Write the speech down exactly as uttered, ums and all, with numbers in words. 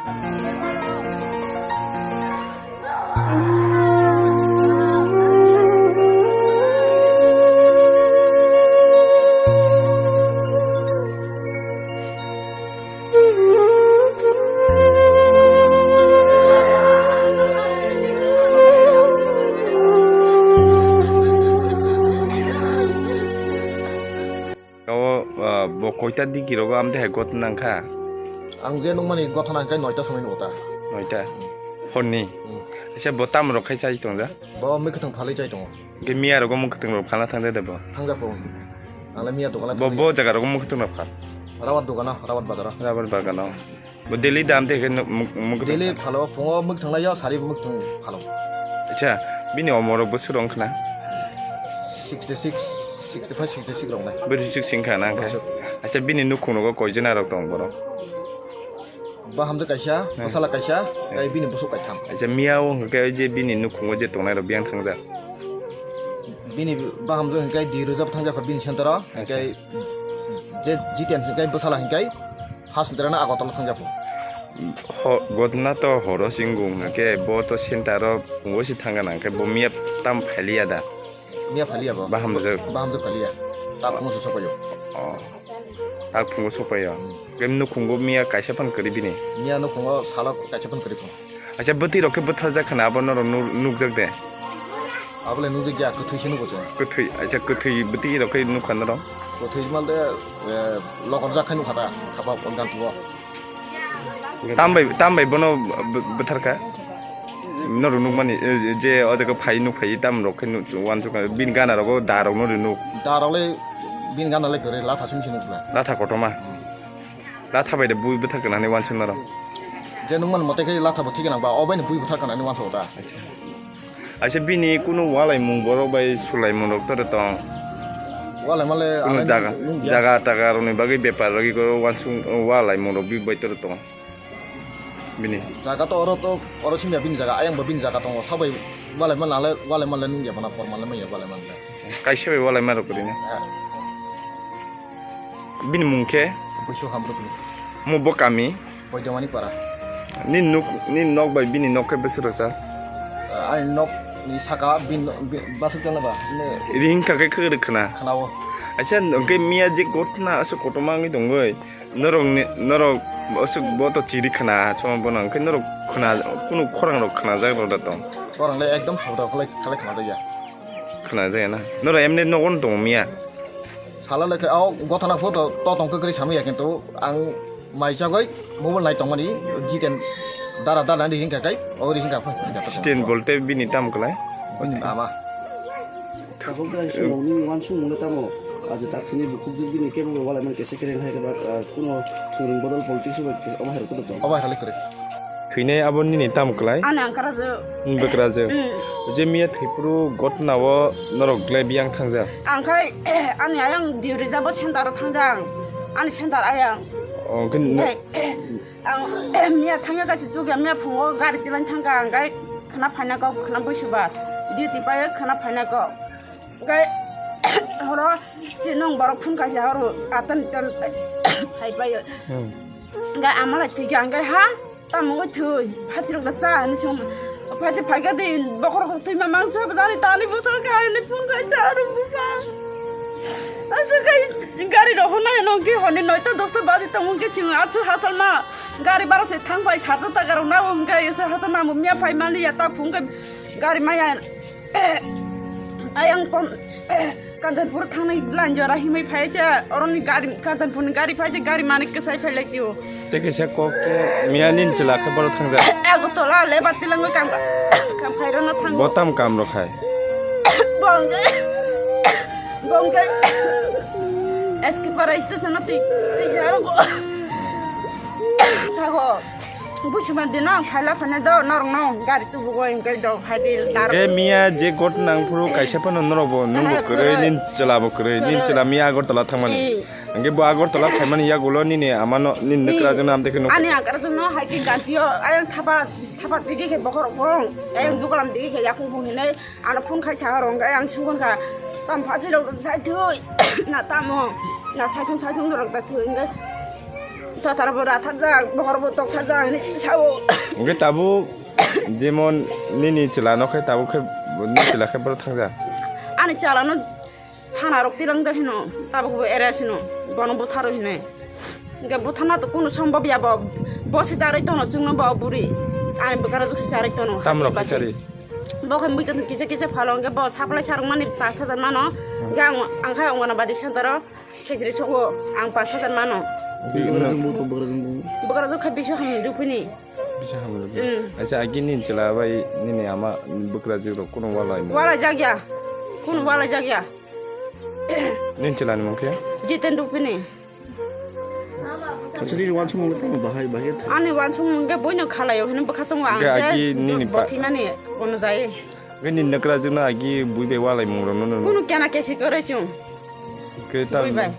O, ah, bo koita digi rogo amde hai gotna nangkha? Ang je nungmani gotna hingkai noita somoi nugo ta. Noita? Horni? Hmm. Acha bo tam rok khai chai tongja? Bo mwkhwtwng phalwi chai tongo. Ge miya rogo mwkhwtwng rok phalna thangja de bo? Thangja po. Ang le miya dogana bo, thangja. Bo jaga rogo mwkhwtwng rok phal? Rawat dogano, Rawat bazaro. Rawat bagano. Bo daily dam te khe nuk-, muk-, muk-, daily phalo, phungo mwkhwtwng laio, sari mwkhwtwng phalo. Acha, bini omor rok bwswk rong khna? Sixty six, sixty five, sixty six rong nai. Bwswk sing kha na khe? Bwswk. Acha, bini nukhung rogo koi jona rok tong borok? Bahamjwk kaisa, hmm, bwsala kaisa, hmm, tei bini bwswk kaitham. Acha, miya o hwnkhe je bini nukhungo je tongnai rok biyang thangjak? Bini bahamjwk hwnkhe di rwjak thangjak kha bini center o, acha, hwnkhe je Jiten hwnkhe bwsala hwnkhe. First derana Agartala thangjaphuru. Ho-, gotna to horo singwng hwnkhe bo to center o phungo se thangkha nangkhe bo miya tam phailiya da? Miya phailiya bo. Bahamjwk. Bahamjwk phailiya. Ta phungo se sokpaio. Oh. Ta phungo sokpaio. Hmm. Khe nukhungo miya kaisa phan kwrwi bini? Miya nukhungo salo kaisa phan kwrwi phungo. Acha, bwtwi rok khe bwtharjak khna abo norok nu-, nukjak de? Abo le nukjak ya, kwthwi se nugo chwng. Kwthwi, acha, kwthwi bwtwi rok khe nukha norok? Kwthwi male, eh, lokorjak khai nukha da, khapa gantugo. Tambai, tambai bono bw-, bwtharkha? Norok nukmani, eh, je o jaga phai nukphai tam rok khe nuk-, uansukha, bini gana rogo da rok no rinuk. Da rok le bini gana le kwrwi, latha simi se nukla. Latha kotorma? Hmm. Latha bai de bui bwthar kana hinwi uansuk norok? Je nukmani mote khe latha bo thik gwnang ba, o bai ni bui bwthar kana hinwi uansuk da. Acha. Acha, bini kunu walaimung borok bai sulaimung rok tore tong? Walai male kunu alai jaga, nung, nung jaga taga rokni bagwi bepar rwgwi koro uansuk walaimung rok bini bai tore tong? Bini jaga to oro to, oro simya bini jaga, ayang bo bini jaga tongo, sabai walai male alai, walai male nung ya bana por male maya walai male. Kaisa bai walai ma rok kwrwi na? Eh. Bini mung khe? Buisu Hamrukni. Mo bo kami? Boidamani para. Ni nuk, ni nok bai bini nok khe bwswk rwchap? Ah, ani nok ni saka bin, bin, baswk jana ba? Ne. Ri hingkha khe khwrwk khna? Khna o. Acha, hwnkhe miya je gotna aswk kotorma wngwi tongwi, norok ni, norok aswk bo to chiri khna, chwng bono hwnkhe norok khna, kunu khorang rok khnajak rw da tong? Khorang le ekdom sabda khalai, khalai khnajakya. Khnajakya na? Norok emni nogo no tongo miya? Sala le khe, o gotha na photo to tong kwkrwi samaya, kintu ang mai chagwi mobile nai tongmani, Jiten dara dara ni hingka kai, o ri hingka phai. Jiten bolte bini tam kwlai? Bini ama. Tabuk da sumong ni wansuk mole tamo, aje tak thini bukhuk jik bini kebo walai man kese kereng hai keba, ah, kuno thwrwng bodol politics bai kese omo hai rok to tong. Omo hai rok le kwrwi. Thwinai abo nini tamo kwlai? Ani angkara je. Bwkra je. Mm. Je miya thwipru gotna o norok glai biyang thangjak? Ang khai, ani ayang diu rijabo center o thangjak. Ani center ayang. Oh, khe no- Khai, ang miya thangya kaisa chukya, miya phungo gari tilang thangkha, ang khai khna phaina kok, khna buisuba. Duty pai khna phaina kok. Khai horo je nong borok phun kaisa horo atan tan hai pai. Hmm. Khai amalai thikya, ang khai ha. Tamo wngwi thwi, phatirok da cha hinwi song. Phachi phaikha de, bokhorok rok thwi ma mang cha, bwdari tani bothor kha hinwi phone khai cha, aro bupha. Aswk khai gari rok hwnwi nong khe hwnwi noita dosta baji tong wngkhe chwng aswk hachal ma gari bara se thang pai sat taka rok na wng khe aswk hachal ma miya phai mani ya ta phone khai gari maya. Ayang pon. Kanchanpur thangnai bwlang jora himwi phai se, oroni gari, Kanchanpurni gari phai se, gari manik kwsai phai lai sio. Tei kaisa kok khe miya nini chwla khe borok thangjak. Agartala le bati langwi kam, kam khairokna thango. Bo tam kam rok khai? Bongke, bongke, S K Para station o twi, twi jaro go. Sago. Busuman dino ang phaila phane do norok no gari tubugo hingke do phaidi daro. Ke miya je got nang phuru kaisa phano norok bo nungbo kwrwi nin chwla bo kwrwi nin chwla miya Agartala thangmani. Hingke bo Agartala phaimani yagulo nini amano nini nukra jwngno amtwi khe nukha. Ani agar jwngno hai khe gantio ayang thapa thapa digi khe bokhorok bong ayang dugalam digi khe yakung bong hinai ano phone khai cha rong ayang sungkon kha tam phaji rok jai thoi na tamo na saichung saichung rok da thoi hingke. Tatar bo rathajak, bohor bo tokthajak hinwi sao. Hwnkhe tabuk jemon nini chwla no khe tabuk khe nini chwla khe boro thangjak. Ani chwla no thana rok tilang jak hino, tabuk bo area sino, bono butharo hinwi. Hwnkhe buthana to kunu sombab ya bo, bo se jarwi tono chwngno bo buri. Ani bwkara juk se jarwi tono. Tam rok khe bati. Bo khe mui kisa kisa phalo hwnkhe bo supply sarwk mani pash hajar mano. Hwnkhe ang, ang khe Anganabadi center o. Khejri sogo, ang pash hajar mano. Bwkrajwk bung tong, bwkrajwk bung. Bwkrajwk kha bisu hamjwk phini. Bisa hamjwk. Mm. Acha, agi nini chwla bai nini ama bwkrajwk rok kuno walai mo? Walai jakya. Kuno walai jakya. Nini chwla ni mung khe? Jiten Rupini. Acha, nini wansukmung le tamo bahai bahai tha. Ani wansukmung hwnkhe boino khalaio hino bwkha chongo ang. Hwnkhe agi nini pa- bothimani ono jai. Hwnkhe nini bwkrajwk no agi bui bai walai mung rok no no. Kuno kena kesi kwrwi chung. Hwnkhe ta- Bui bai.